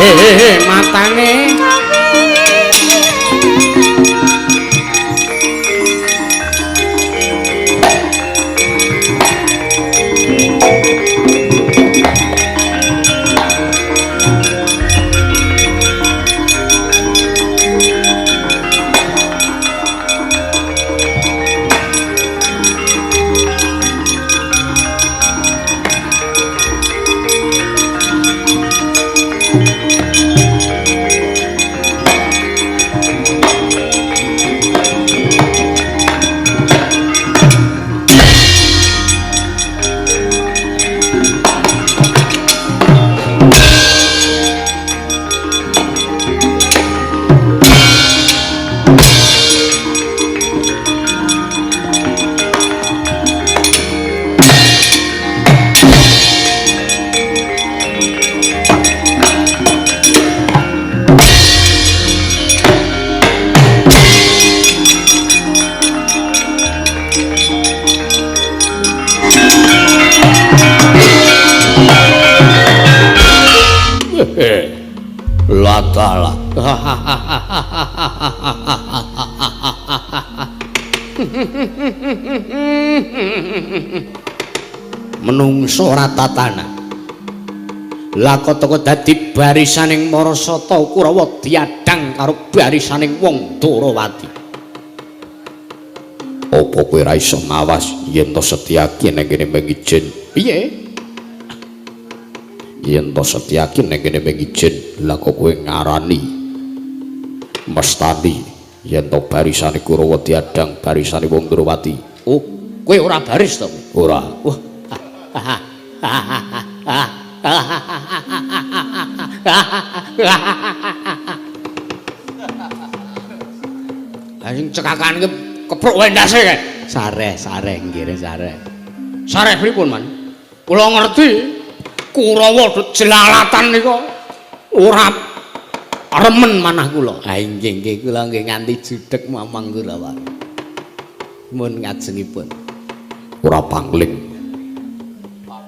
Hehehe, matane. Latalah. Menungso ora tatana. Lakataka dadi barisaning para sata Kurawa diadang karo barisaning wong Ndorowati. Apa kowe ora iso mawas yen to Setyaki ning kene mengijin? Piye? Yen to Setyaki ning kene mengijin, lha kok kowe ngarani mestani yen to barisane Kurawa diadang barisane wong Ndorowati? Oh, kowe ora baris to? Ora. Wah. Lah sing cekakan iki kepruk wae ndase kae. Sareh, sareh nggih, sareh. Sareh pripun, Man? Kula ngerti Kurawa jelalatan nika ora remen manah kula. Ha nggih nggih kula nggih nganti judeg mamang kula, Pak. Mun ngajengipun. Ora pangling.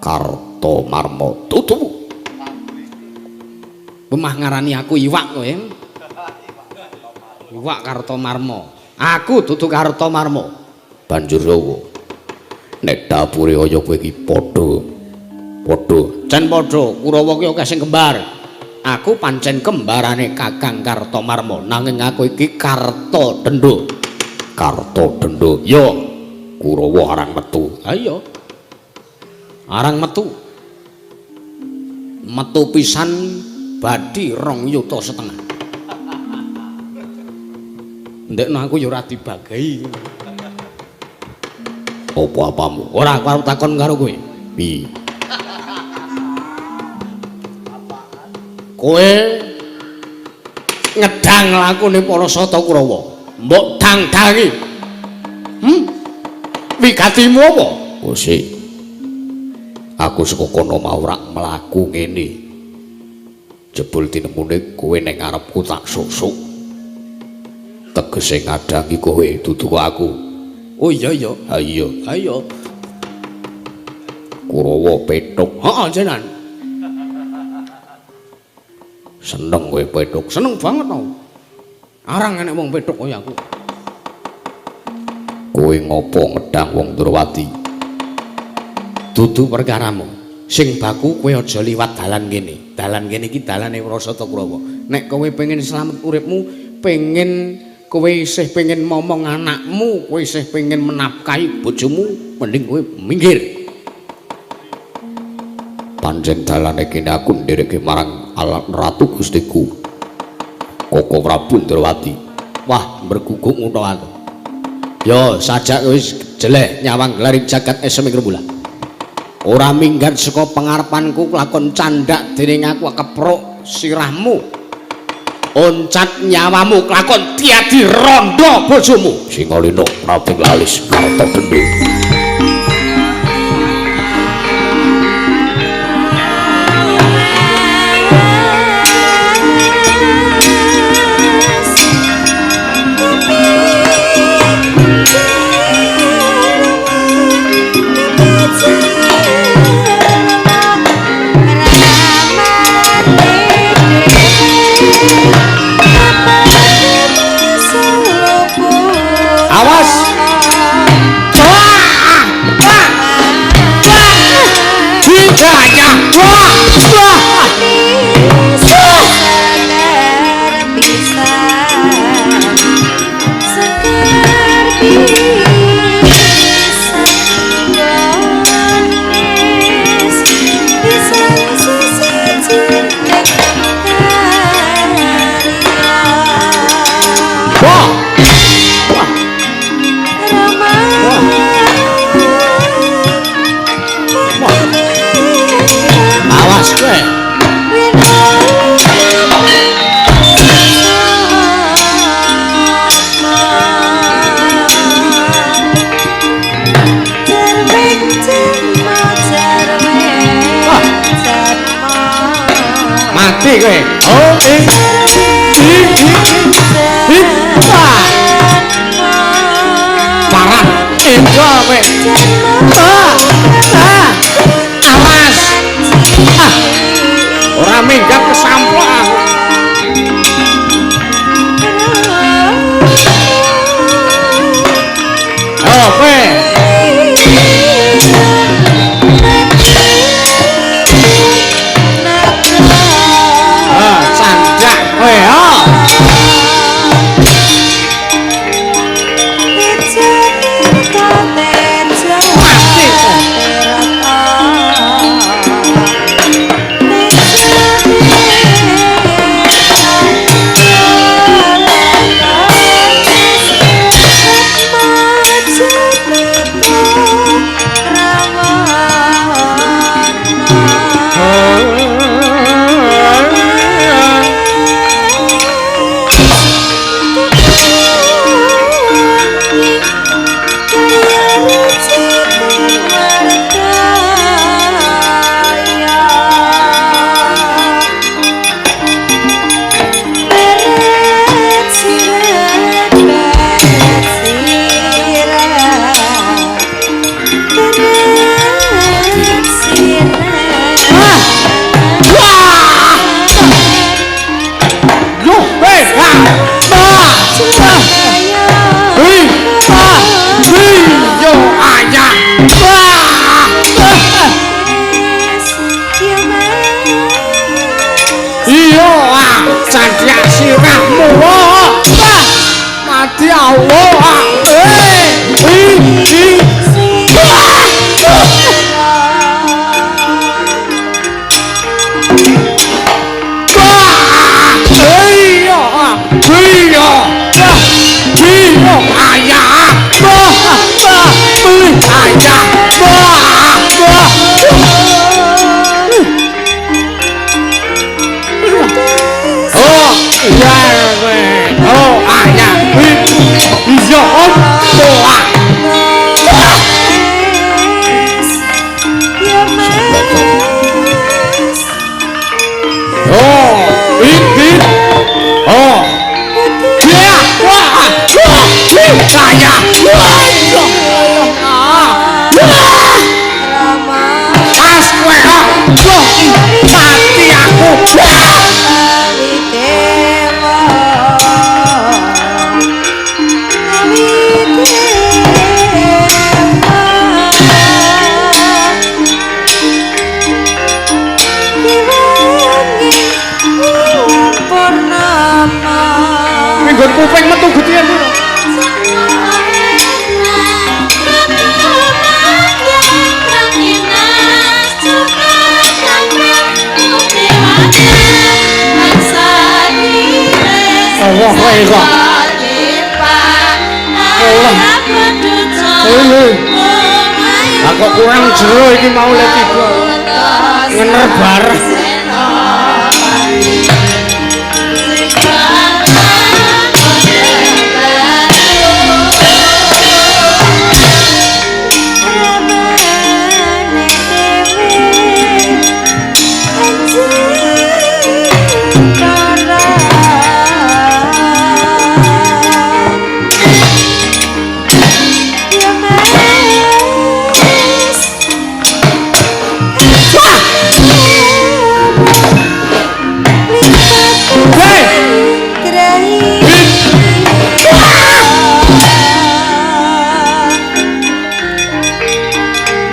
Kartomarma tutu. Pemah ngarani aku iwak kowe. Iwak Kartomarma. Aku dudu Kartomarma. Banjur opo? Nek dapure kaya kowe iki padha. Padha. Cen padha, Kurawa ki akeh sing kembar. Aku pancen kembarane Kakang Kartomarma, nanging aku iki Kartodendha. Kartodendha. Ya, Kurawa arang metu. Ha iya. Arang metu. Metu pisan badhi 2,5 yuta. Ndekno aku ya ora dibagahi. Apa-apamu? Ora, aku arep takon karo kowe. Piye? Kowe ngedang lakune para sata Kurawa. Mbok dang-dangi. Wigatimu apa? Oh sik. Aku saka kono mau rak mlaku ngene. Jebul tinemune kowe ning ngarepku tak susuk. Tegese ngadangi kowe dudu aku. Oh iya iya. Ha iya. Ha iya. Kurawa petuk. Heeh, jenengan. Seneng kowe petuk. Seneng banget tau. Arang enek wong petuk kaya aku. Kowe ngopo ngedang wong Ndorowati? Dudu perkaramu. Sing baku kowe aja liwat dalan kene. Dalan kene iki dalane Prasata Kurawa. Nek kowe pengen slamet uripmu, pengen Kowe isih pengen momong anakmu, kowe isih pengen menafkahi bojomu, mending kowe minggir. Pancen dalane kene aku ndereke marang Ratu Gustiku Koko Prabu Ndrawati. Wah, berguguk ngono aku. Yo, sajak wis jeleh nyawang glaring jagat esem ing rembulan. Ora minggat saka pangarepanku lakon candhak dening aku kepruk sirahmu. Oncat nyawamu lakon tiadi rondo bojomu. Singalino Prabu Lalis Kartobendo. Awas. Wah! Wah! Wah! Hidayah. Wah! Wah! Wah! Wah! Wah! Awas kowe. Wah. Mati kowe. Oh, eh. I, i, i. Wah. Parah. Enjo kowe. Ah. Ah. Awas. Ah. Ora minggat kesamplok aku. Oh, kowe. Ah, candak kowe, oh. Mati kowe. Wah! Yo, kowe. Ah. Ah. Ah. Hei. Ah. Hei. Yo, ayah. Wah. Ah. Iya, ah, candak sirahmu. Ah, mati Allah. Ah, eh, i, i. Wah. Wah, iya, ah, iya, ah, iya, ayah. Wah, wah, beli ayah. Wah, wah. Oh, iya, kowe. Oh, ayah. Iya, opo ah. Oh, ini. Oh. Ya, wah, wah, ayah. Wah, iya. Wah. Pas kowe, ah. Wah, mati aku. Wah. Nggon kuping metu getihe. Allah. Aku kurang jero iki mau le tiba. Ngener bareng.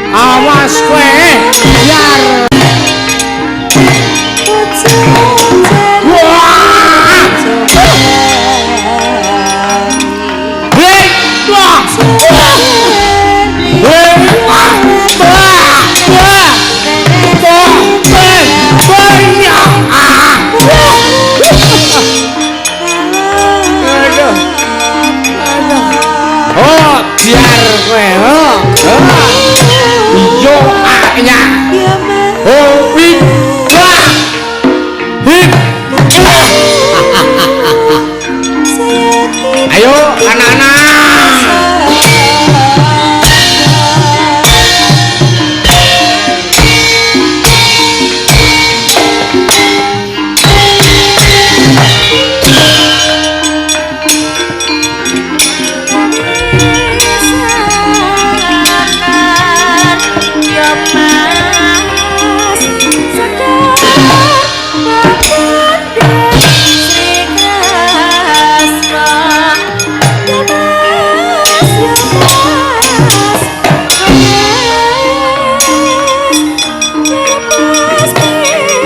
Awas kowe, biar. Wah! Hei, wah! Hei, wah! Wah! Wah! Aduh. Aduh. Oh, biar kowe, oh. Yo a-nya. Oh, wih. Wah. Hip. Ayo anak-anak.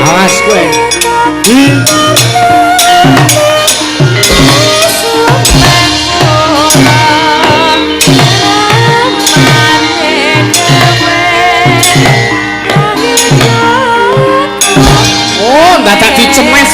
Awas kowe. Oh, dadak dicemes.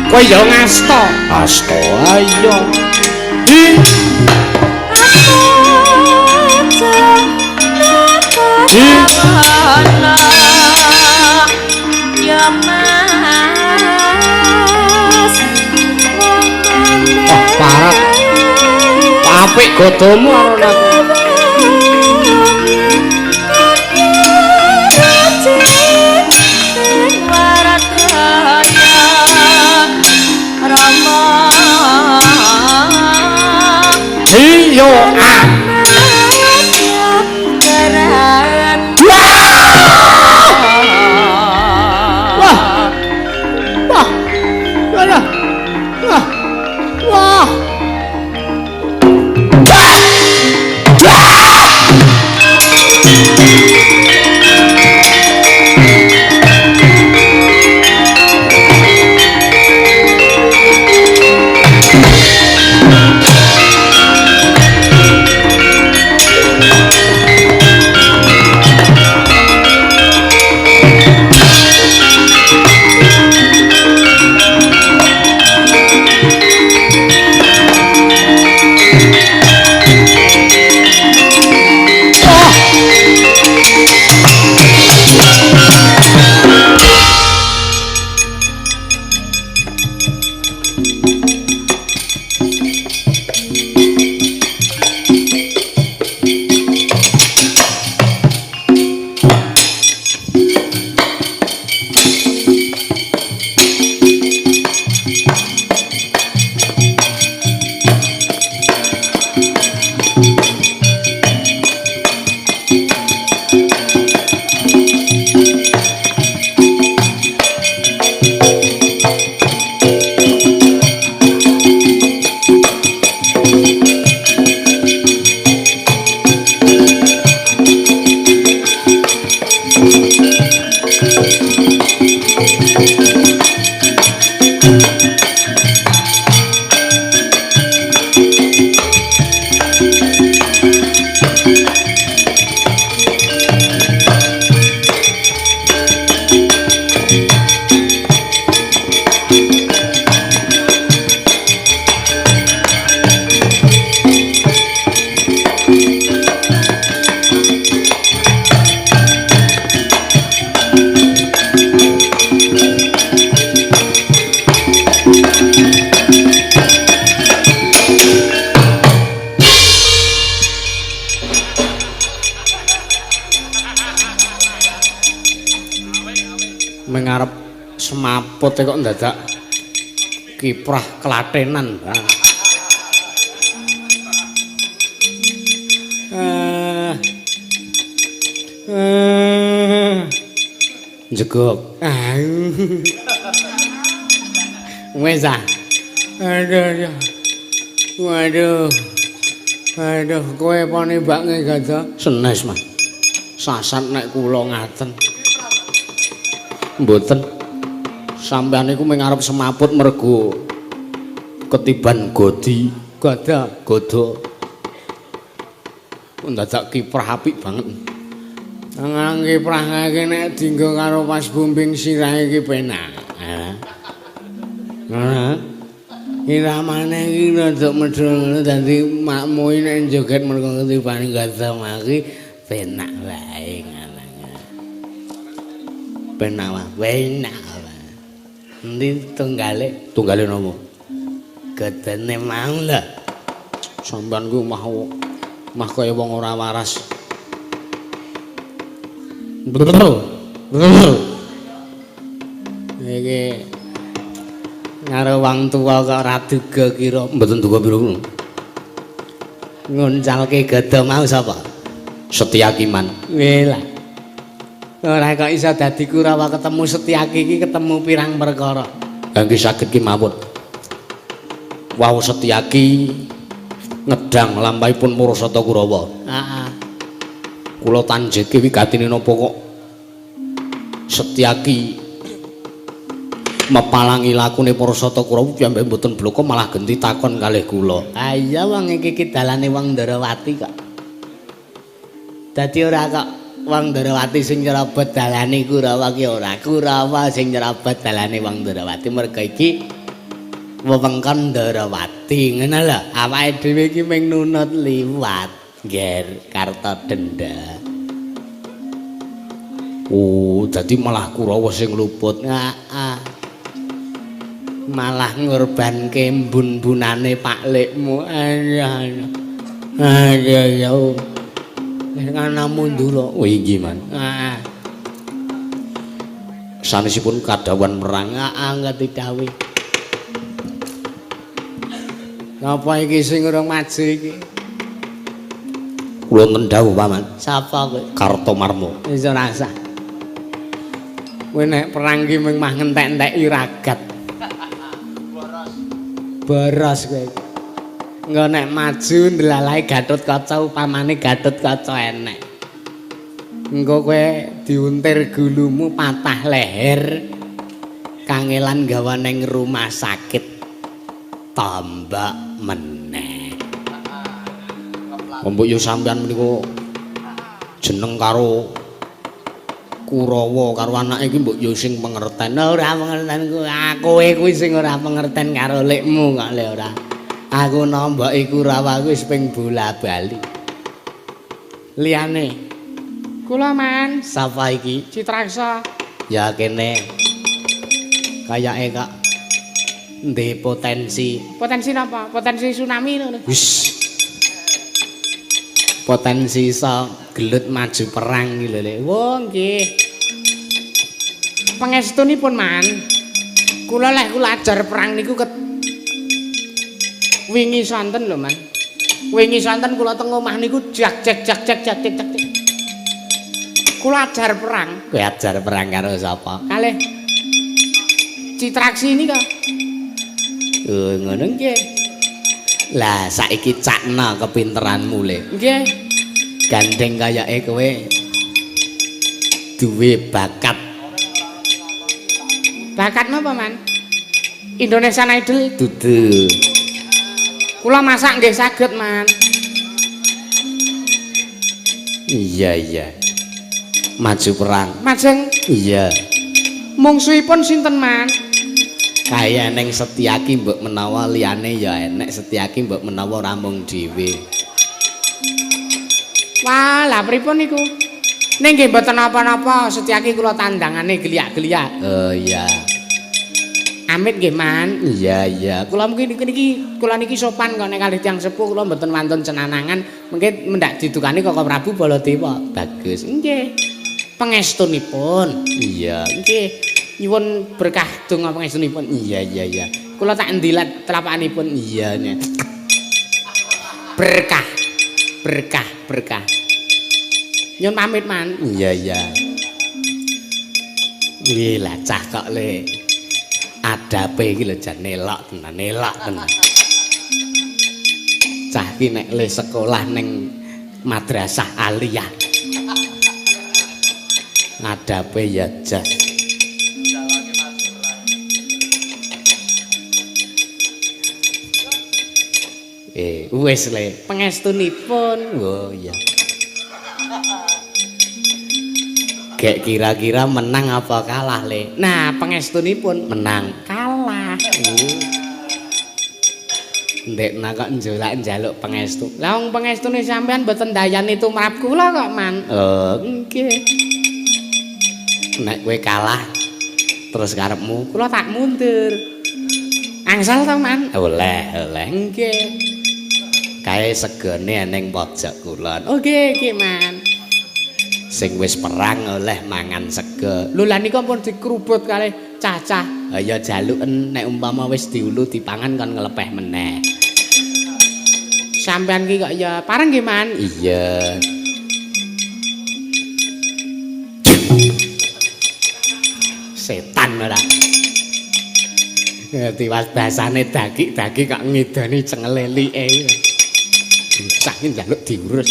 Kowe ya ngasta. Asta ayo. Hi. Hi. Oh, parah. Apik godomu karo aku. Yo ah. Wah. Wah. Wah. Wah. Wah. Wah. Semaput kok ndadak kiprah klatenan. Jegok. Wis ah. Aduh. Waduh. Aduh, kowe apa nembakne gada? Senes, Mas. Sasat nek kula ngaten. Mboten. Sampeyan niku mung arep semaput mergo ketiban godi, Gada, godo. Ndadak kiprah apik banget. Nang kiprah iki nek dienggo karo pas bumbing sirah iki penak. Heeh. Iramane iki rada medhun ngono dadi makmu nek joget mergo ketibane gada maki penak wae ngono. Penak wae, penak wae. Endi tunggale? Tunggale napa? Gadane mau lho. Sampeyan ku mah kaya wong ora waras. Iki karo wong tuwa kok ora duga kira. Mboten duga pira ngono. Nguncalke gada mau sapa? Setyaki Man. Nggih lah. Ora kok iso dadi Kurawa ketemu Setyaki iki ketemu pirang perkara. Lah nggih saged kemawon. Wau Setyaki ngedang lampahipun Murasata Kurawa. Heeh. Kula tanjeke wigatine napa kok Setyaki mepalangi lakune Parasata Kurawa piyambake mboten bloko malah genti takon kalih kula. Ah iya wong iki ki dalane wong Ndarawati kok. Dadi ora kok wong Ndarawati sing nyerobot dalane Kurawa ki ora. Kurawa sing nyerobot dalane wong Ndarawati merga iki wewengkon Ndarawati ngono lho. Awake dhewe iki mung nunut liwat ngger karta denda. Oh, dadi malah Kurawa sing luput. Heeh. Malah ngorbanke mbun-mbunane Pak Lekmu. Aduh. Aduh. Ana mundura. Oh inggih, Man. Heeh. Sanesipun kadhawuhan perang. Heeh, ngerti dawuh. Napa iki sing urung maju iki? Kula ngendhawuh, Paman. Sapa kowe? Kartomarma. Wis ora usah. Kowe nek perang ki mung mah ngentek-enteki ragat. Boros kowe. Engko nek maju ndelalae Gatotkaca upamane Gatotkaca enek. Engko kowe diuntir gulumu patah leher. Kangelan gawa ning rumah sakit. Tombak meneh. Mbok yo sampean menika jeneng karo Kurawa karo anake iki mbok yo sing pengerten. Ora pengerten ku, kowe kuwi sing ora pengerten karo lekmu kok le ora. Aku nomboki Kurawa kuwi wis ping bola-bali. Liyane kula Man. Sapa iki? Citraksa. Ya kene. Kayake kok ndek potensi. Potensi napa? Potensi tsunami ngono. Wis. Potensi iso gelut maju perang iki lho, Lek. Wo nggih. Pangestunipun Man. Kula leh kula ajar perang niku ket wingi sonten lho, Man. Wingi sonten kula teng omah niku jak jak jak jak jak jak jak. Kula ajar perang. Kowe ajar perang karo sapa? Kalih Citraksi ini kok. Oh, ngono nggih. Lah saiki cakna kepinteranmu le. Nggih. Gandeng kayake kowe duwe bakat. Bakat napa, Man? Indonesian Idol. Dudu. Kula masak nggih saged, Man. Iya, iya. Maju perang. Majeng. Iya. Mungsuhipun sinten, Man? Kaya neng Setyaki mbok menawa liyane ya enek Setyaki mbok menawa ora mung dhewe. Wah, lha pripun niku? Ning nggih mboten napa-napa, Setyaki kula tandangane geliak-geliak. Oh iya. Amit nggih, Man. Iya, iya. Kula mungkin niki kula niki sopan kok nek kalih tiyang sepuh kula mboten wantun cenanangan, mungkin mendak didukani Koko Prabu Baladewa. Bagus. Nggih. Pangestunipun. Iya. Nggih. Nyuwun berkah donga pangestunipun. Iya iya iya. Kula tak ndilat telapakanipun. Iya nya. Berkah. Berkah, berkah. Nyuwun pamit, Man. Iya iya. Wih, lah cah kok le. Adape iki lho jan elok tenan, elok tenan. Cah iki nek le sekolah ning Madrasah Aliyah. Adape ya jas. Wis le, pangestunipun. Oh iya. Gek kira-kira menang apa kalah le? Nah, pangestunipun menang, kalah. Ndekna kok njolak njaluk pangestu. Lah wong pangestune sampean mboten ndayani tumrap kula kok, Man. Oh, nggih. Nek kowe kalah terus karepmu, kula tak mundur. Angsal to, Man? Oleh, oleh. Nggih. Kae segone ning pojok kulon. Oh nggih, nggih, Man. Sing wis perang oleh mangan sega. Lho lah nika pun dikrubut kalih cacah. Ha ya jaluken nek umpama wis diulu dipangan kon nglepeh meneh. Sampean ki kok ya pareng nggih, Man? Iya. Setan ora. Tiwas basane dagik-dagik kok ngidoni cengele like. Bocah ki njaluk diurus.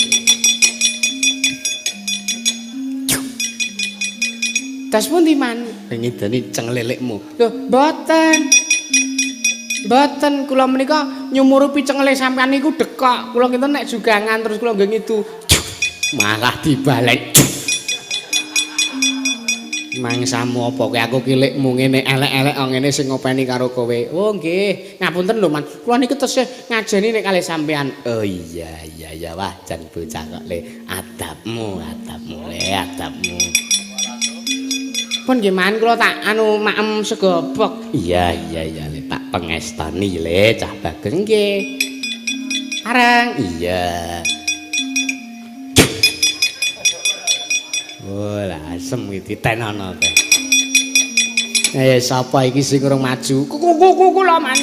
Tas pundi, Man? Ngidoni cengelelikmu. Lho, mboten. Mboten, kula menika nyumurupi cengele sampean niku dekok. Kula kinten nek jugangan terus kula nggih ngidu. Malah dibalik. Mangsamu apa kowe aku ki lekmu ngene elek-elek ngene sing ngopeni karo kowe. Oh nggih, ngapunten lho, Man. Kula niku tesih ngajeni nek kalih sampean. Oh iya iya iya, wah jan bocah kok le adabmu, adabmu le adabmu. Pun nggih, Man, kula tak anu maem sego bok. Iya iya iya le tak pengestoni le cah bagus nggih. Areng. Iya. Oh, lah asem iki ditenono kowe. Sapa iki sing urung maju? Kuku kula, Man.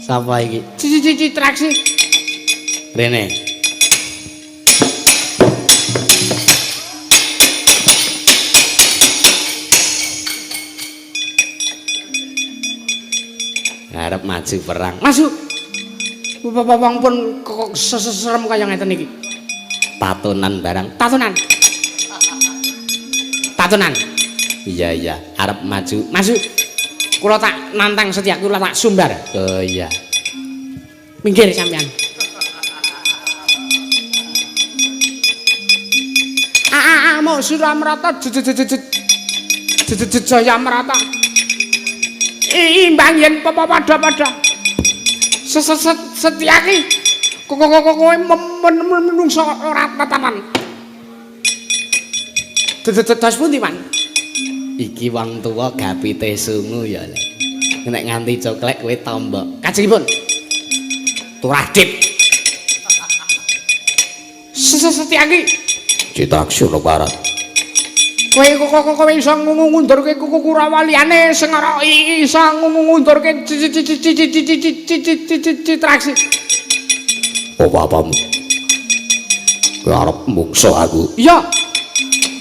Sapa iki? Cici traksi. Rene. Arep maju perang. Masuk. Wong pun kok seserem kaya ngeten iki. Tatonan barang. Tatonan. Tatonan. Iya iya, arep maju. Masuk. Kula tak nantang setia, kula tak sumbar. Oh iya. Minggir sampean. Ah mau Suramrata jaya merata. Imbang yen padha-padha. Setia ki kowe menungso ora tatanan. Das pundi, Man? Iki wong tuwa gapite sungu ya le. Nek nganti coklek kowe tombok. Kajengipun. Turah dip. Setia ki Citraksana Barat. Kowe kok kowe iso ngundurke kuku Kurawa liyane sing ora iso ngundurke Citraksi. Apa-apamu? Kowe arep mungsuh aku. Iya.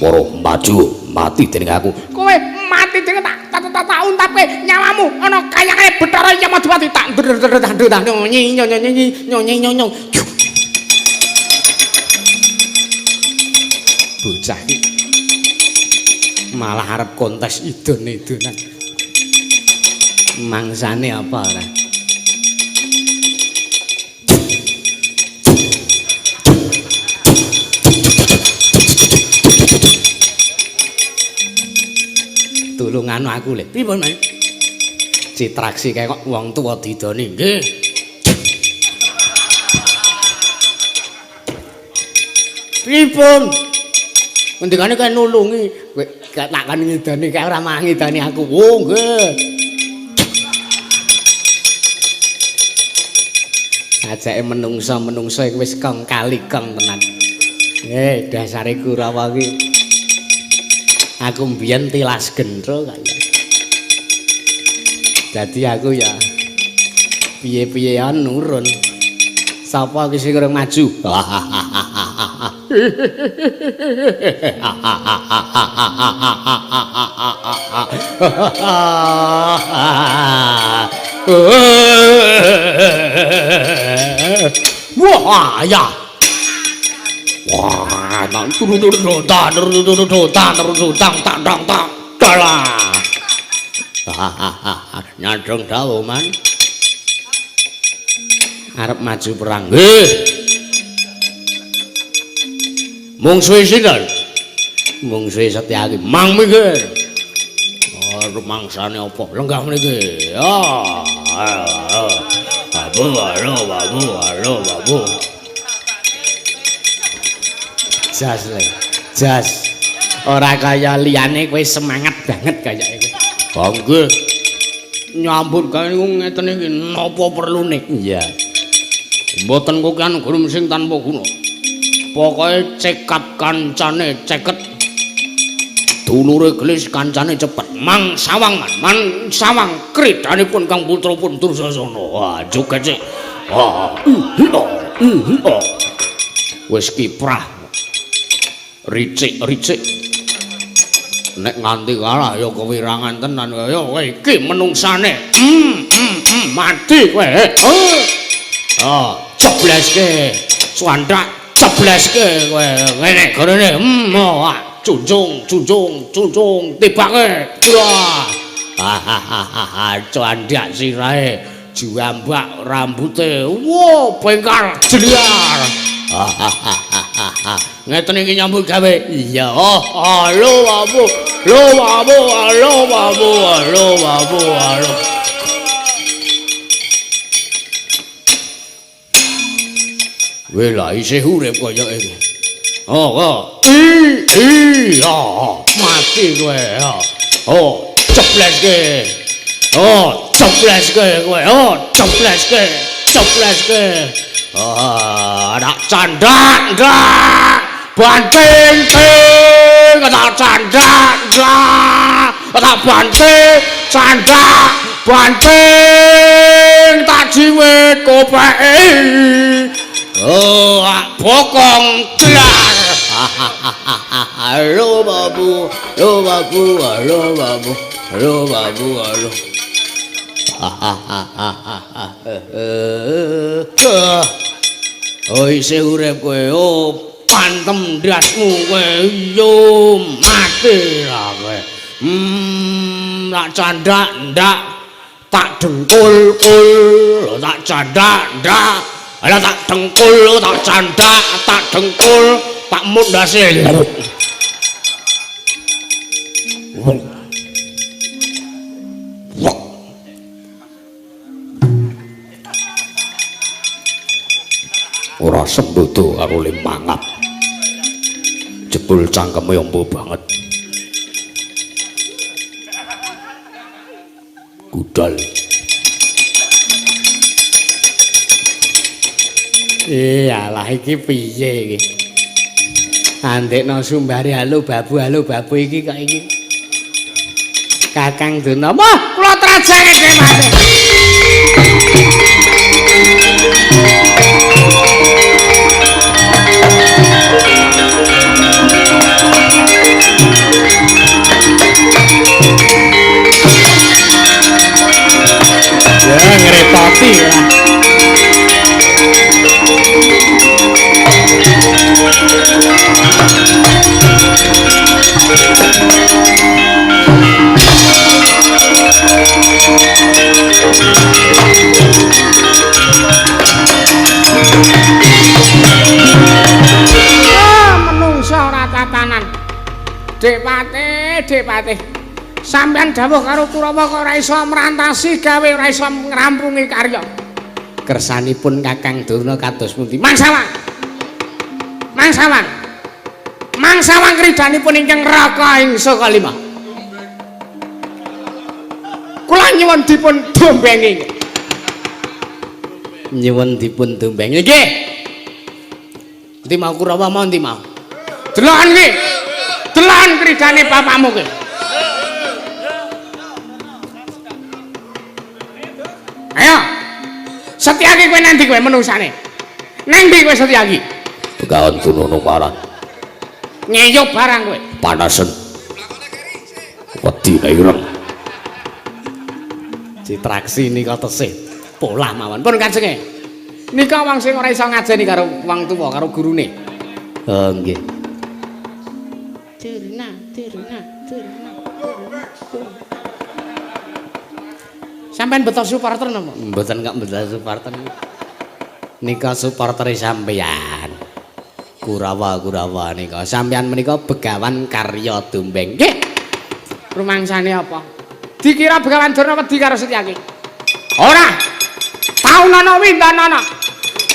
Para maju mati dening aku. Kowe mati dening tak untapke nyawamu ana kayane Bathara Yamadipati tak nyi nyi nyi nyi. Bocah iki malah arep kontes idon-idonan. Mangsane apa ora? Tulungan aku le. Pripun, Man? Citraksi kae kok wong tuwa didoni. Nggih. Pripun? Ngendikane kae nulungi, kowe tak kon ngidoni kae ora malah ngidoni aku. Oh, nggih. Sajake menungsa-menungsa iku wis kong kali kong tenan. Dasare Kurawa iki Aku mbiyen tilas gendro kaya. Dadi aku ya piye-piyean nurun. Sapa iki sing urung maju? Wah, ya. Wah, nang turu turu tang turu turu tang turu tang tang tang tang. Dalah. Nyadong dawuh, Man. Arep maju perang. Nggih. Mungsuhe sinten? Mungsuhe Setyaki. Mang minggir. Oh, rumangsane apa? Lenggah mriki. Ah. Babu, halo, babu, halo, babu. Jas le. Jas. Ora kaya liyane kowe semangat banget kayake kowe. Ha nggih. Nyambut gawe niku ngeten iki napa perlune? Iya. Mboten kokean grum sing tanpa guna. Pokoke cekat kancane ceket. Dulure gelis kancane cepet. Mang sawang man, man sawang kridanipun Kang Putra pun Dursasana. Wah, joget sik. Ah. Wis kiprah. Ricik-ricik. Nek nganti kalah ya kewirangan tenan kaya kowe iki menungsane. Mati kowe. Oh, cobleske. Suwandak cobleske kowe. Ngene gorene. Junjung, junjung, junjung tibake. Wah. Hahaha, cuandak sirahe, juambak rambute. Wo, bengkar jeliar. Hahaha. Ngeten iki nyambut gawe. Iya, oh, halo babu. Lo babu, halo babu, halo babu, halo. Wela isih urip kaya iki. Oh, oh. I, mati kowe. Oh, cobleske. Oh, cobleske kowe. Oh, cobleske, cobleske. Ah, anak candak, ndak. Banting, ting, tak candak, ndak. Tak banting, candak, banting, tak jiwit kopeke. Oh, bokong jelar. Halo babu, halo babu, halo babu, halo babu, halo. Oh, isih urip kowe. Oh, pantem ndasmu kowe. Yo mati lah kowe. Tak candak ndak, tak dengkul kul, tak candak ndak. Ala tak dengkul, tak candak, tak dengkul, tak mundase. Ora sembodo karo limangap. Jebul cangkeme ombo banget. Gudal. Iyalah iki piye iki? Andekno sumbare halo babu iki kok iki. Kakang Durna, wah kula trajake dhewe. Ya ngrepoti lah. Menungsa ora tatanan. Depate, depate. Sampeyan dawuh karo Kurawa kok ora iso mrantasi gawe, ora iso ngrampungi karya. Kersanipun Kakang Durna kados pundi? Mang Sawang. Mang Sawang. Mang Sawang kridanipun ingkang Raka ing Saka Lima. Kula nyuwun dipun dombengi. Nyuwun dipun dombengi. Nggih. Endi mau Kurawa mau endi mau? Deloken iki. Deloken kridane bapakmu ki. Ayo. Setyaki kowe nang ndi kowe menungsane? Nang ndi kowe Setyaki? Begawan Durna paran. Ngeyup barang kowe. Panasen. Wedi ireng. Citraksi nika tesih polah mawon. Pun kajenge. Nika wong sing ora iso ngajeni karo wong tuwa, karo gurune. Oh nggih. Durna, Durna, Durna. Sampeyan beto supporter napa? Mboten kok beto supporter. Nika supportere sampeyan. Kurawa-kurawa nika. Sampeyan menika Begawan Karya Dumbeng. Nggih. Rumangsane apa? Dikira Begawan Durna wedi karo Setyaki. Ora. Taunana windanana.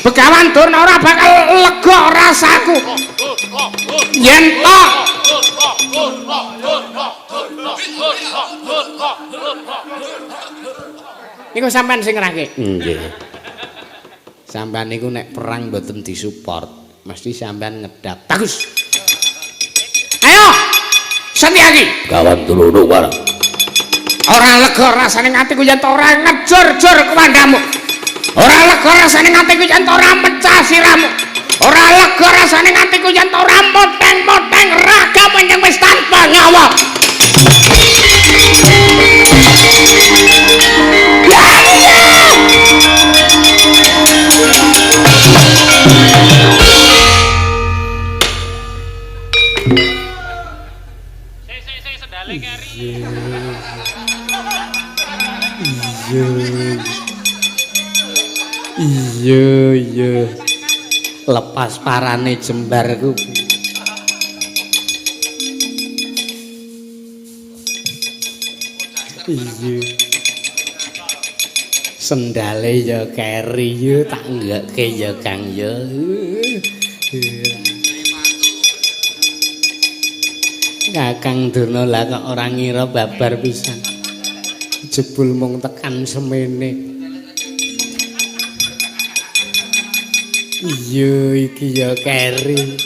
Begawan Durna ora bakal lega rasaku. Yen to niku sampean sing ngerahke. Nggih. Sampean niku nek perang mboten disupport, mesti sampean ngedap. Bagus. Ayo. Setyaki. Begawan Durna paran. Ora lega rasane atiku yen to ora ngejur-jur kuwandamu. Ora lega rasane atiku yen to ora mecah sirahmu. Ora lega rasane atiku yen to ora moteng-moteng ragamu yang wis tanpa nyawa. Iya, iya. Lepas parane jembarku. Iya. Sendale ya keri ya tak nggekke ya Kang ya. Kakang Durna lah kok ora ngira babar pisan. Jebul mung tekan semene. Iya iki ya keri.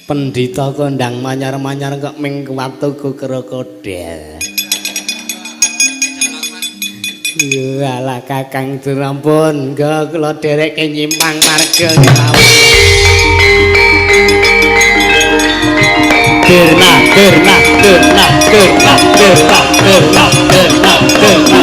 Pendhita kondang manyar-manyar kok ming kuwatuku krokodil. Iya alah Kakang Durna pun nggo kula dherekke nyimpang marga kemawon. Durna, Durna, Durna, Durna, Durna, Durna, Durna, Durna, Durna.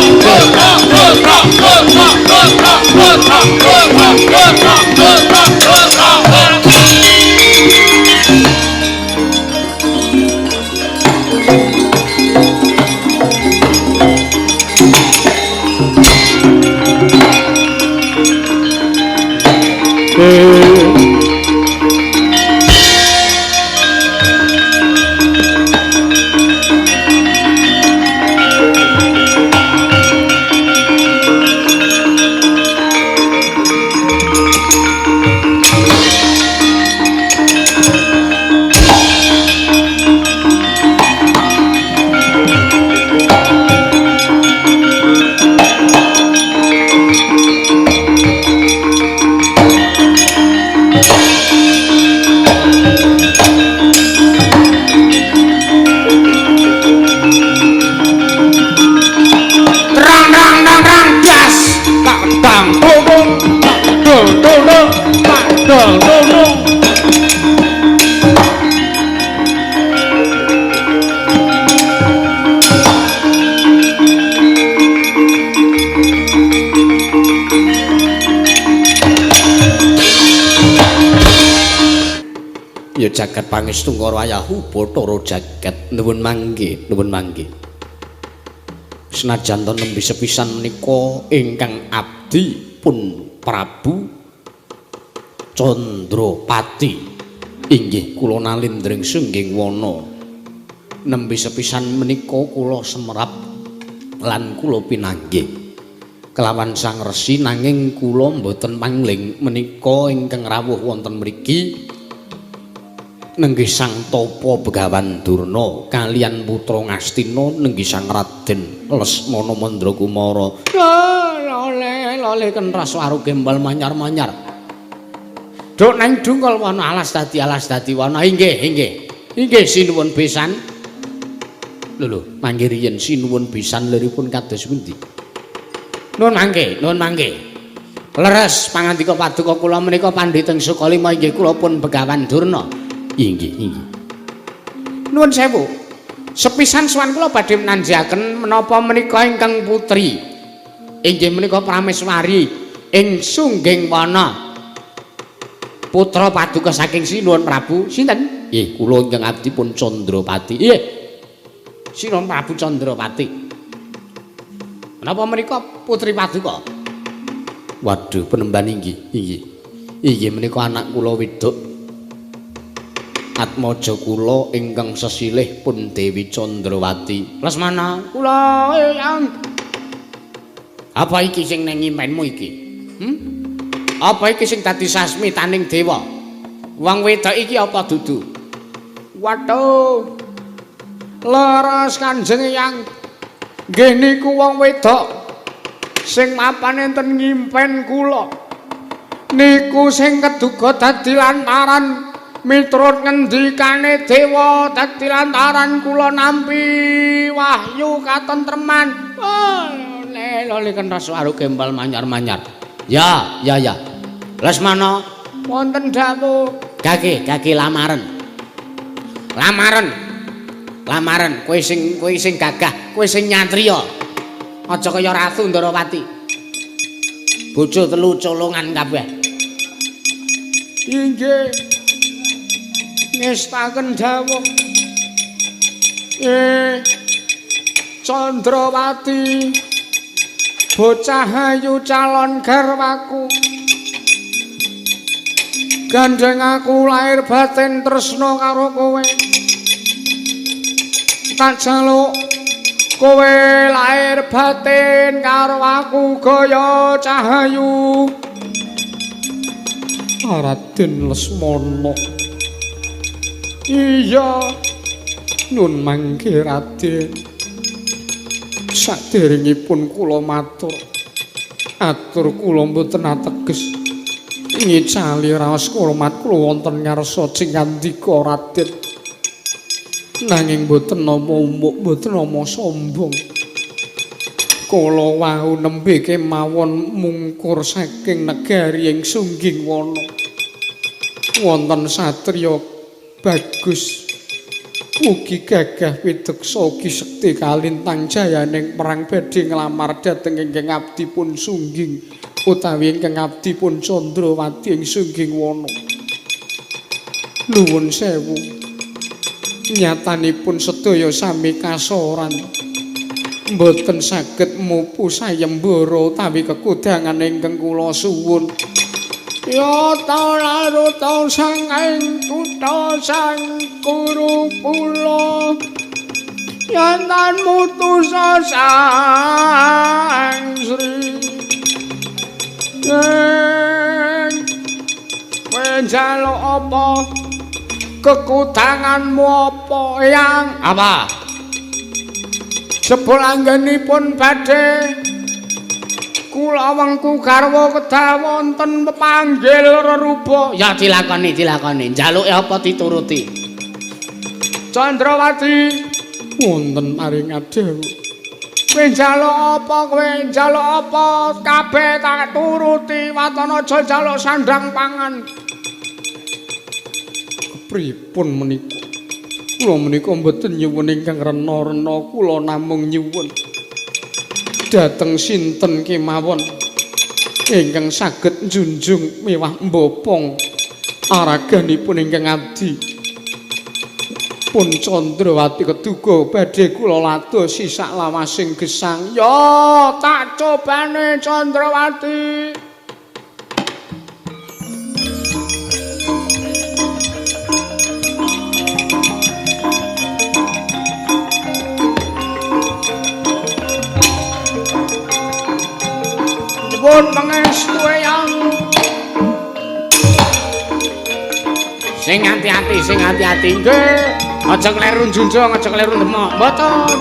Ya jagat pangestu karo ayahu Bathara jagat nuwun mangke, nuwun mangke. Senajan to nembe sepisan menika ingkang abdi pun Prabu Chandrapati inggih kula nalindring sungging wana. Nembe sepisan menika kula semerap lan kula pinanggih kelawan Sang Resi nanging kula mboten mangling menika ingkang rawuh wonten mriki nenggih Sang Tapa Begawan Durna kalian putra Ngastina nenggih Sang Raden Lesmana Mandrakumara. Lole lole kenras waru gembal manyar-manyar. Duk nang Dungkol wana alas dadi wana. Inggih, inggih. Inggih sinuwun pisan. Lho lho, mangke riyen sinuwun pisan liripun kados pundi? Nun mangke, nun mangke. Leres pangandika paduka kula menika pandhita ing Sukalima inggih kula pun Begawan Durna. Inggih, inggih. Nuwun sewu. Sepisan sowan kula badhe nanjaken menapa menika ingkang putri. Inggih menika Prameswari ing Sungging Wana. Putra paduka saking Sinuwun Prabu sinten? Nggih, kula ingkang abdi pun Candrapati. Nggih. Sinuwun Prabu Candrapati. Menapa menika putri paduka? Waduh, penemban inggih, inggih. Inggih menika anak kula wedok. Atmaja kula ingkang sesilih pun Dewi Candrawati. Lesmana, kula eyang. Apa iki sing nang impenmu iki? Apa iki sing dadi sasmitaning dewa? Wong wedok iki apa dudu? Waduh. Leres Kanjeng Eyang. Nggih niku wong wedok sing mapan enten ngimpen kula. Niku sing keduga dadi lantaran miturut ngendikane dewa dadi lantaran kula nampi wahyu katentreman. Oh, lele kenthas waru gembal manyar-manyar. Ya, ya, ya. Lesmana wonten dawuh. Gage, gage lamaran. Lamaran. Lamaran kowe sing gagah, kowe sing nyatriya. Aja kaya Ratu Ndarawati. Bojo telu colongan kabeh. Inggih. Ngestaken dawuh. Candrawati bocah ayu calon garwaku. Gandeng aku lahir batin tresna karo kowe. Tak jaluk kowe lahir batin karo aku gaya cahayu. Raden Lesmana. Iya. Nun mangke Raden. Saderengipun kula matur, atur kula mboten ateges ngicali raos kurmat kula wonten ngarsa cingandika Raden. Nanging mboten nama umuk, mboten nama sombong. Kula wau nembe kemawon mungkur saking negari ing Sungging Wana. Wonten satriya bagus ugi gagah pideksa ugi sekti kalintang jayaning perang badhe nglamar dhateng ingkang abdi pun Sungging utawi ingkang abdi pun Candrawati ing Sungging Wana. Nuwun sewu. Nyatanipun sedaya sami kasoran. Mboten saged mupu sayembara utawi kekudangan ingkang kula suwun. Ya ta laruta sanging kutha sang kuru pula yen tan mutus sang sri yen kowe njaluk apa kekutanganmu apa yang apa jebul anggenipun badhe kula wengku garwa kedah wonten pepanggil rerupa. Ya dilakoni, dilakoni. Njaluke apa dituruti. Candrawati wonten paring adhawuh. Kowe njaluk apa, kowe njaluk apa kabeh tak turuti, waton aja njaluk sandang pangan. Kepripun menika? Kula menika mboten nyuwun ingkang rena-rena, kula namung nyuwun dhateng sinten kemawon ingkang saged njunjung miwah mbopong araganipun ingkang abdi pun Candrawati keduga badhe kula ladosi sak lawasing gesang. Ya tak cobane Candrawati. Pun pangestu eyang. Sing ati-ati, sing ati-ati. Nggih. Aja kleru njunjung, aja kleru ndemok. Mboten.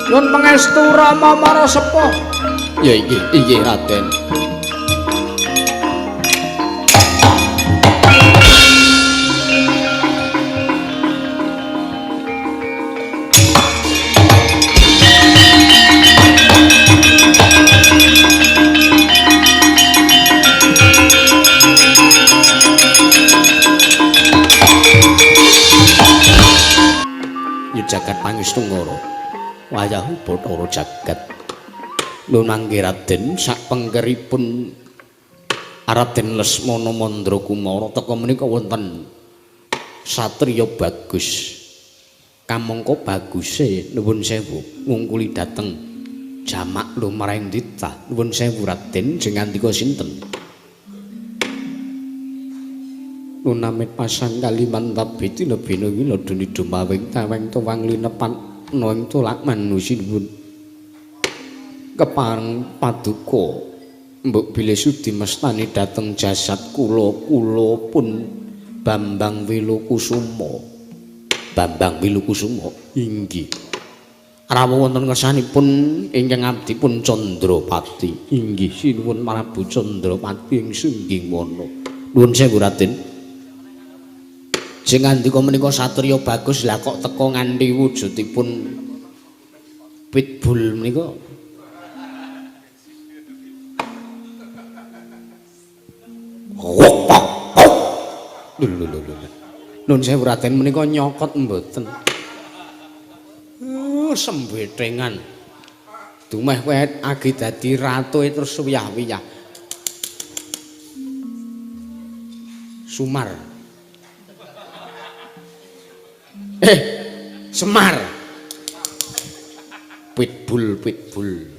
Nyun pangestu Rama para sepuh. Ya inggih, inggih Raden. Jagat pangestu ngara. Wayahu Bathara jagat. Nuwun mangke Raden sakpengkeripun Raden Lesmana Mandrakumara teka menika wonten satriya bagus. Kamangka baguse nuwun sewu ngungkuli dhateng jamak lumrahing dita. Nuwun sewu Raden jeng ngandika sinten? Nunamit pasang kaliman tabiti lebih wiladuni dumawing taweng tuwang linepan noing tulak manusinuwun kepareng paduka mbok bilih sudi mestani dhateng jasad kula kula pun Bambang Wilukusuma. Bambang Wilukusuma inggih rawuh wonten ngersanipun ingkang abdi pun Candrapati. Inggih sinuwun Prabu Candrapati ing Sungging Wana. Nuwun sewu Raden. Sing ngandika menika satriya bagus lah kok teka nganti wujudipun pitbull menika. Lho lho lho. Nun sewu Raden menika nyokot mboten. Sembethengan. Dumeh kowe agi dadi ratu terus wiyah-wiyah. Sumar. Semar. Pitbull, pitbull.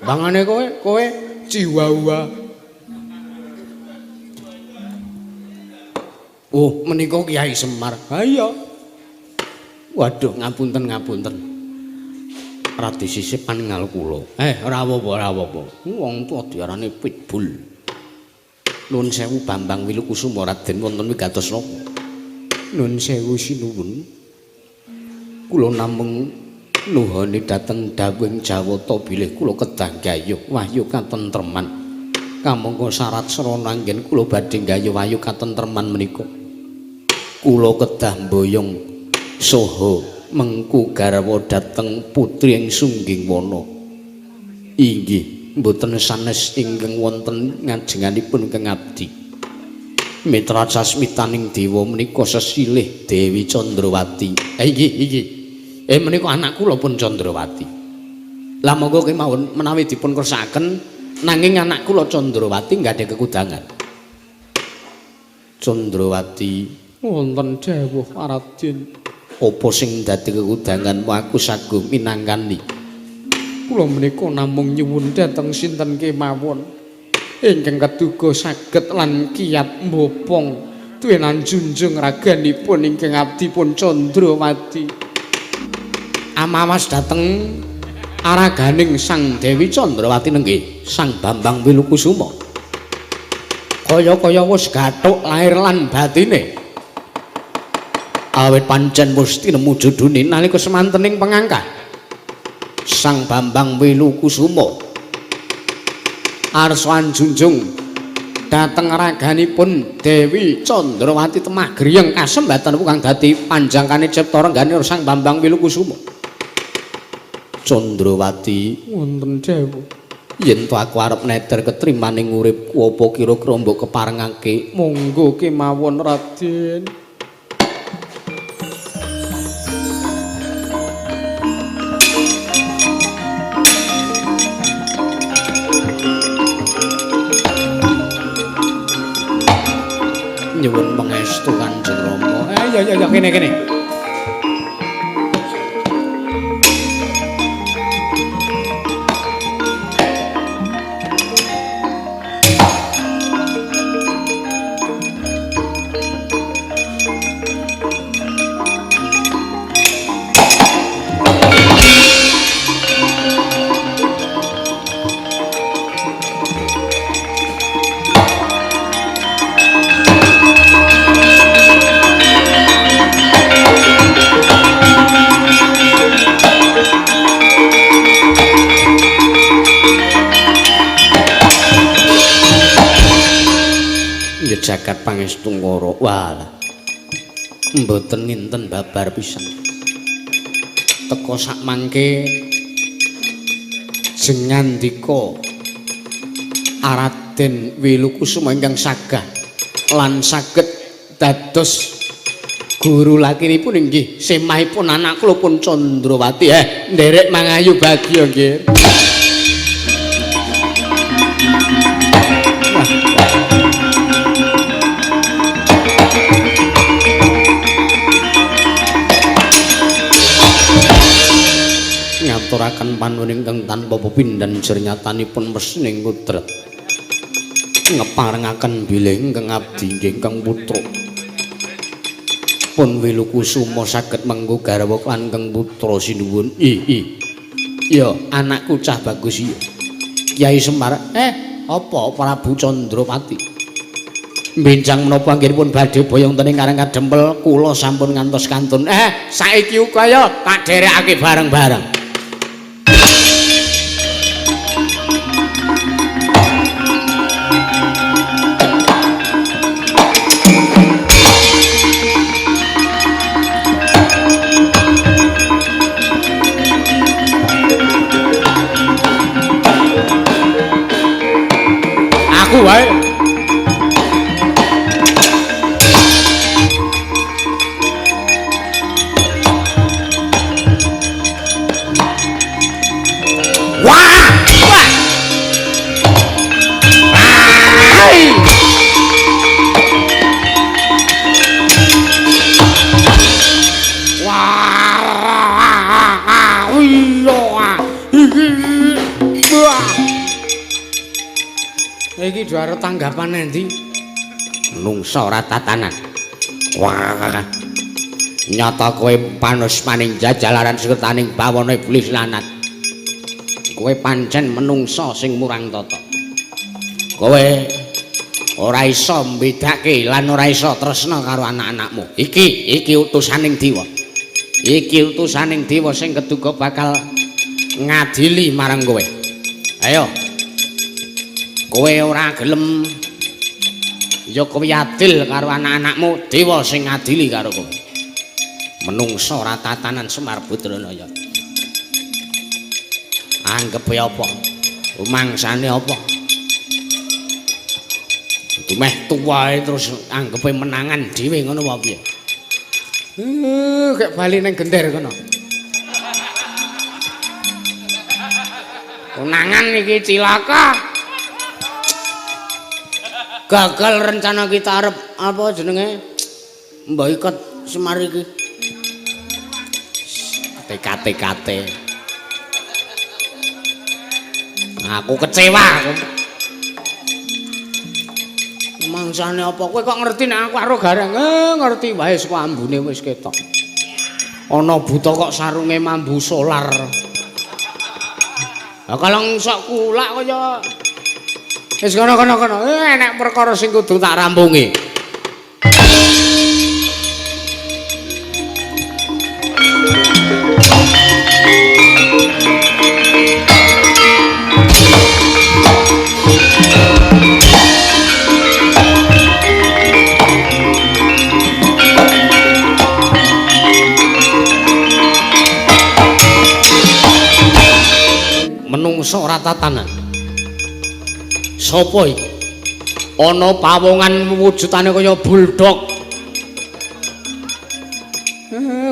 Bangane kowe, kowe Chihuahua. Oh, menika Kyai Semar. Ha iya. Waduh, ngapunten, ngapunten. Radi sisip paningal kula. Ora apa-apa, ora apa-apa. Wong tuwa diarani pitbull. Nuwun sewu Bambang Wilukusuma Raden wonten wigatos napa? Nuwun sewu sinuwun. Kula namung nuhoni dhateng dawuhing Jawata bilih kula kedah gayuh wahyu katentreman. Kamangka syarat srana anggen kula badhe gayuh wahyu katentreman menika. Kula kedah mboyong saha mengku garwa dhateng putri ing Sungging Wana. Inggih mboten sanes ingkang wonten ngajenganipun ingkang abdi. Mitra sasmitaning dewa menika sesilih Dewi Candrawati. Inggih, inggih. Menika anak kula pun Candrawati. Lah monggo kemawon menawi dipun kersakaken nanging anak kula Candrawati nggadhah kekudangan. Candrawati wonten dawuh Raden. Apa sing dadi kekudanganmu aku saguh minangkani? Kula menika namung nyuwun dhateng sinten kemawon ingkang keduga saged lan kiat mbopong tuwenan junjung raganipun ingkang abdi pun Candrawati. Amawas dhateng araganing Sang Dewi Candrawati nenggih Sang Bambang Wilukusuma. Kaya-kaya wis gathuk lair lan batine. Awit pancen wis tinemu jodhone nalika semantening pengangkah Sang Bambang Wilukusuma arsa anjunjung dhateng raganipun Dewi Candrawati temah griyeng kasembatan kang dadi panjangkane cipta renggane Sang Bambang Wilukusuma. Candrawati wonten dawuh yen to aku arep neter ketrimaning uripku apa kira-kira mbok keparengake? Monggo kemawon Raden. Nyuwun pangestu Kanjeng Rama. Ya ya ya kene kene. Jagat pangestu ngara. Walah. Mboten nginten babar pisan. Teka sak mangke jengandika Raden Wilukusuma ingkang sagah lan saged dados Guru lakinipun inggih semahipun anak kula pun Candrawati. Nderek mangayu bagya nggih. Ngaturaken panuwun ingkang tanpa pepindhan jernyatanipun mesning kudrat. Ngeparengaken bilih ingkang abdi nggih ingkang putra. Pun Wilukusuma saged mengku garwa lan kang putra sinuwun. I. Ya, anakku cah bagus iya. Kyai Semar, apa Prabu Candrapati? Benjang menapa anggenipun badhe boyong ten ing Karang Kadempel, kula sampun ngantos kantun. Saiki uga ya tak dherekake bareng-bareng. Aku wae. Wah! Wah! Ai! Wah! Iya. Wah! Iki do arep tanggapan endi? Nungsa ora tatanan. Wah. Nyata kowe panus maning jajalaran sekretaning bawana iblis lanat. Kowe pancen menungsa sing murang tata. Kowe ora iso mbedake lan ora iso tresna karo anak-anakmu. Iki utusaning dewa. Iki utusaning dewa sing keduga bakal ngadili marang kowe. Ayo. Kowe ora gelem ya kowe adil karo anak-anakmu, dewa sing ngadili karo kowe. Menungsa ora tatanan Semar Badranaya. Anggepe apa? Rumangsane apa? Dumeh tuwae terus anggepe menangan dhewe ngono apa piye? Gek bali ning gender kono. Konangan iki cilaka. Gagal rencana kita arep apa jenenge mboikot Semar iki. TKTKT. Aku kecewa aku. Mangsane apa kowe kok ngerti nek aku karo Gareng? Ngerti wae saka ambune wis ketok. Ana buta kok sarunge mambu solar. Lah kalau sok kulak kaya wis kono-kono. Enek perkara sing kudu tak rampungi. Menungsa ora tatanan. Sopo iki? Ana pawongan wujudane kaya bulldog.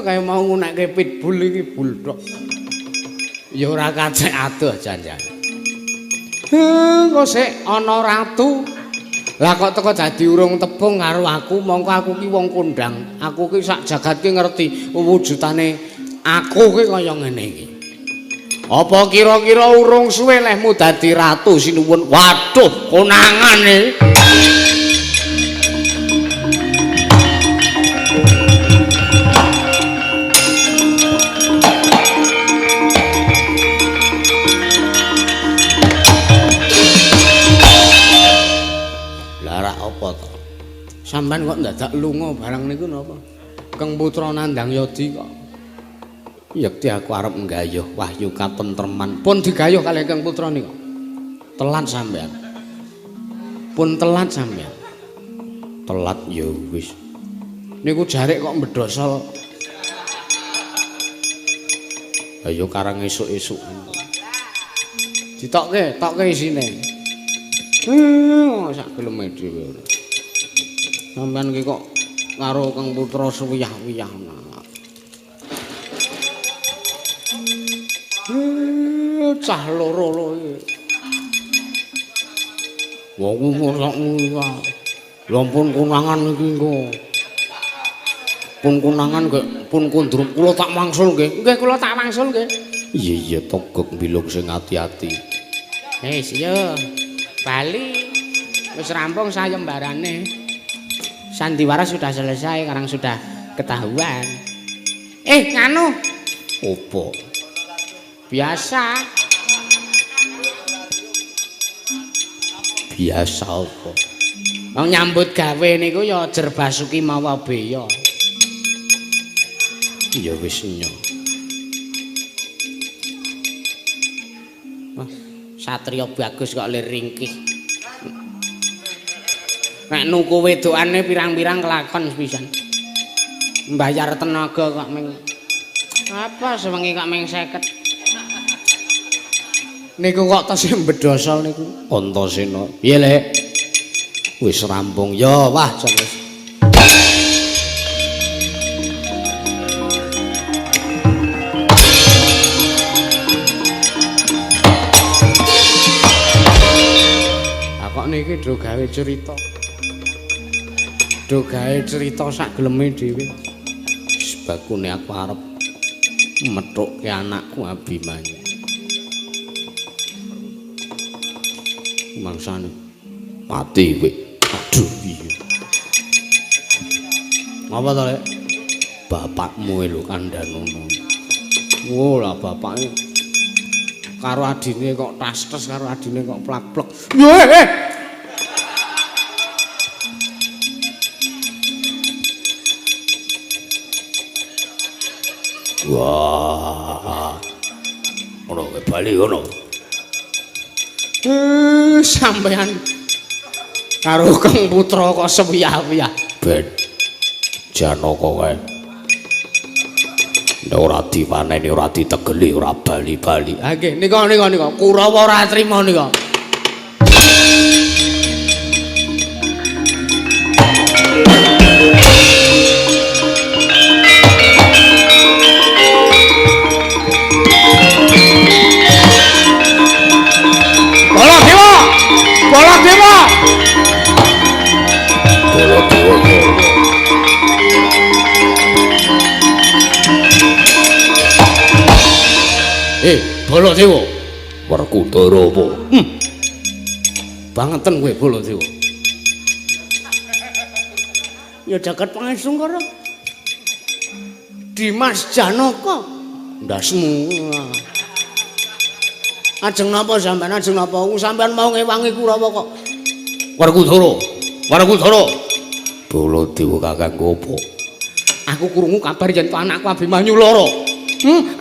Kaya mau ngunekke pitbull iki bulldog. Ya ora kacek adoh janjan. Kok sik ana ratu. Lah kok teko dadi urung tepung karo aku, mongko aku ki wong kondang. Aku ki sak jagat ki ngerti wujudane aku ki kaya ngene iki. Apa kira-kira urung suwe lehmu dadi ratu sinuwun? Waduh, konangane. Lah rak apa to? Sampeyan kok ndadak lunga barang niku napa? Kang Putra Nandang Yadi kok. Yekti aku arep nggayuh wahyu katentreman. Pun digayuh kalih Kang Putra niku. Telat sampean. Pun telat sampean. Telat ya wis. Niku jarik kok mbedhosol. Ayo karang esuk-esuk. Ditokke, tokke isine. Sak geleme dhewe. Sampean ki kok karo Kang Putra suwiyah-wiyah. Cah loro lho iki. Wong sak lha pun konangan iki engko. Pun konangan nggih, pun kundrum kula tak wangsul nggih. Nggih kula tak wangsul nggih. Iya iya togok mbilung sing ati-ati. Wis iya. Bali wis rampung sayembarane. Sandiwara sudah selesai, sekarang sudah ketahuan. Nganu. Opo? Biasa. Biasa apa? Wong nyambut gawe niku ya Jerbasuki mawa beya. Ya wis nyo. Wah, satria bagus kok lir ringkih. Nek nuku wedokane pirang-pirang kelakon pisan. Mbayar tenaga kok ming apa sewengi kok ming 50. Niku kok tesih mbedhosol niku Antasena. Piye, Lek? Wis rampung ya, wah jan wis. Kok niki do gawe cerita. Do gawe cerita sak geleme dhewe. Sebakune aku arep methukke anakku Abimanyu. Mangsane mati kowe. Aduh piye. Ngapa to, Lek? Bapakmu lho kandhanono. Oh lah bapake karo adine kok tas-tas karo adine kok plak-plek. Yo eh. Wah. Ngono kowe bali ngono. Sampean karo Kang Putra kok sewiyah-wiyah. Ben Janaka kae. Nek ora diwaneni ora ditegeli ora bali-bali. Ha nggih nika nika nika Kurawa ora trima nika. Baladewa! Baladewa! Baladewa. Baladewa. Werkudara apa? Bangeten kowe Baladewa. Ya jagat pangesungkara. Dimas Janaka. Ndasmu. Ajeng napa sampean? Ajeng napa? Wong sampean mau ngewangi Kurawa kok. Werkudara. Werkudara. Baladewa kakangku apa? Aku krungu kabar yen to anakku Abimanyu lara.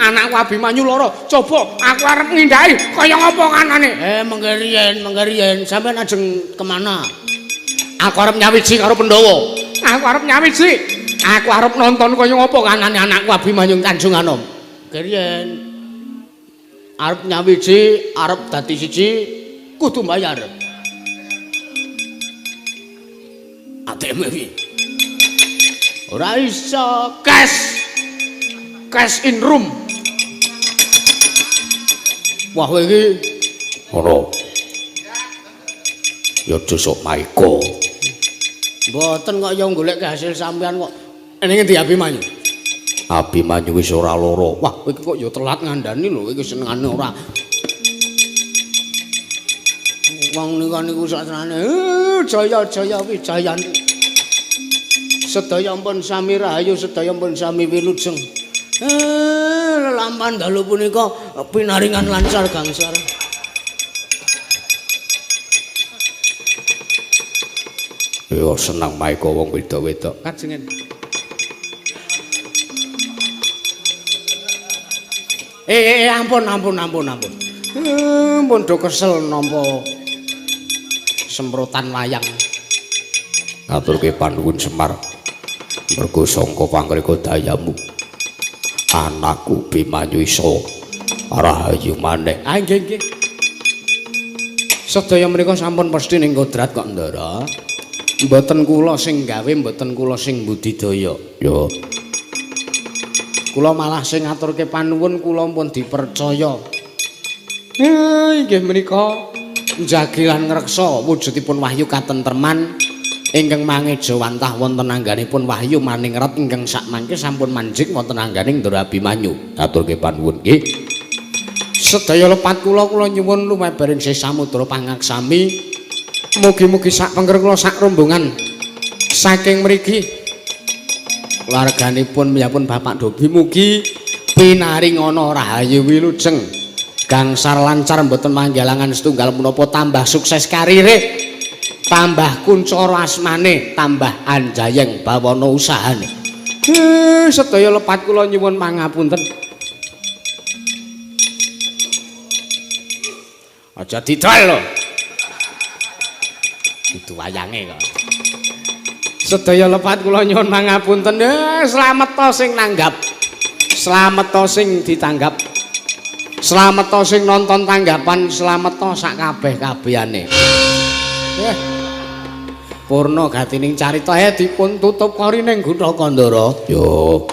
Anakku Abimanyu lara. Coba aku arep ngindhahi kaya ngapa kanane. Mengke riyen, mengke riyen. Sampeyan ajeng kemana? Aku arep nyawiji karo Pandhawa. Aku arep nyawiji. Aku arep nonton kaya ngapa kanane anakku Abimanyu Tanjung Anom. Mengke riyen. Arep nyawiji, arep dadi siji kudu bayar. ATM piye? Ora iso, cash. Cash in room. Wah kowe iki ngono. Ya aja sok maika. Mboten kok ya golek hasil sampean kok. Ning ngendi Abimanyu? Abimanyu wis ora lara. Wah, kowe iki kok ya telat ngandani lho, iki senengane ora. Wong nika niku saksenane jaya jaya wijayanti. Sedaya pun sami rahayu, sedaya pun sami wilujeng. Lelampahan dalu punika pinaringan lancar gangsar. Ya seneng maeka wong wedok-wedok. Kajengen. Ampun ampun ampun ampun. Pun do kesel nampa semprotan wayang. Ngaturke panuwun Semar. Mergo sangka pangreka dayamu anakku Bimanyu iso rahayu maneh. Ah nggih nggih. Sedaya menika sampun pesthi ning kodrat kok, Ndara. Mboten kula sing gawe, mboten kula sing budidaya. Yo. Kula malah sing ngaturke panuwun, kula pun dipercaya. Inggih menika njagi lan ngreksa wujudipun wahyu katentreman ingkang mangejawantah wonten angganipun wahyu maningrat ingkang sakmangke sampun manjing wonten angganing Ndara Abimanyu. Aturke panuwun nggih. Sedaya lepat kula, kula nyuwun lumebering sih samudra pangaksami. Mugi-mugi sak pengker kula sak rombongan saking mriki keluarganipun miyapun Bapak Dobi mugi pinaringana rahayu wilujeng gangsar lancar mboten manggalangan setunggal menapa, tambah sukses karire, tambah kuncara asmane, tambah anjayeng bawana usahane. Sedaya lepat kula nyuwun pangapunten. Aja didol lho. Kudu wayange kok. Sedaya lepat kula nyuwun pangapunten. Slamet to sing nanggap. Slamet to sing ditanggap. Slamet to sing nonton tanggapan, slamet to sak kabeh-kabehane. Purna gatining carita dipun tutup kori ning Gutha Kandara. Yo.